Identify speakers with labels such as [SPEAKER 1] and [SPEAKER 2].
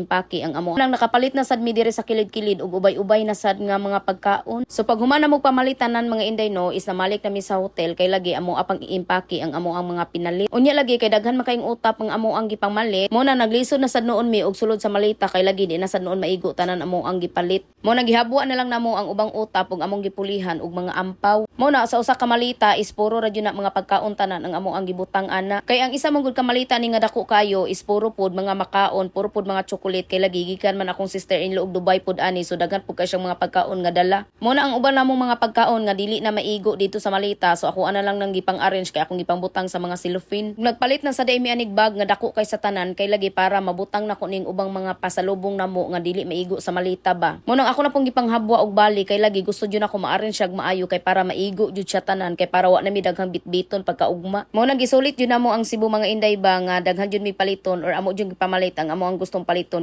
[SPEAKER 1] Impake ang amo. Nang nakapalit na sad mi diri sa kilid-kilid ug ubay-ubay na sad nga mga pagkaon. So pag human na mo pamalitanan, mga inday, no, is namalik na mi sa hotel kay lagi amo apang iimpake ang amo ang mga pinalit. Unya lagi kay daghan man kayong utap ang amo ang gipangmalit. Mo na naglisod na sad noon mi og sulod sa malita kay lagi di na sad noon maigo tanan amo ang gipalit. Mo na gihabwa na lang namo ang ubang utap ug among gipulihan og mga ampaw. Mo na sa usa ka malita is puro ra jud na mga pagkaon tanan ang amo ang gibutang ana. Kay ang isa mong gud ka malita ni nga dako kayo is puro pod mga makaon, puro pod mga chocolate kay lagi gikan man akong sister-in-law og Dubai pod ani, so daghan pud kay siyang mga pagkaon nga dala. Mo na ang uban namong mga pagkaon nga dili na maigo dito sa malita, so ako ana lang nang gipang-arrange kay akong gipangbutang sa mga cellophane. Nagpalit na sa day mi anig bag nga dako kay sa tanan kay lagi para mabutang nako ning ubang mga pasalubong namo nga dili maigo sa malita ba. Mo nang ako na pong gipanghabwa og bali kay lagi gusto jud ako ma-arrange siya maayo kay para maigo jud siya tanan kay para wa na mi daghang bitbiton pagkaugma. Mo nang gisulit jud namo ang Cebu, mga inday, ba nga daghan jud mi paliton or amo jud gipamalit ang amo ang gustong paliton.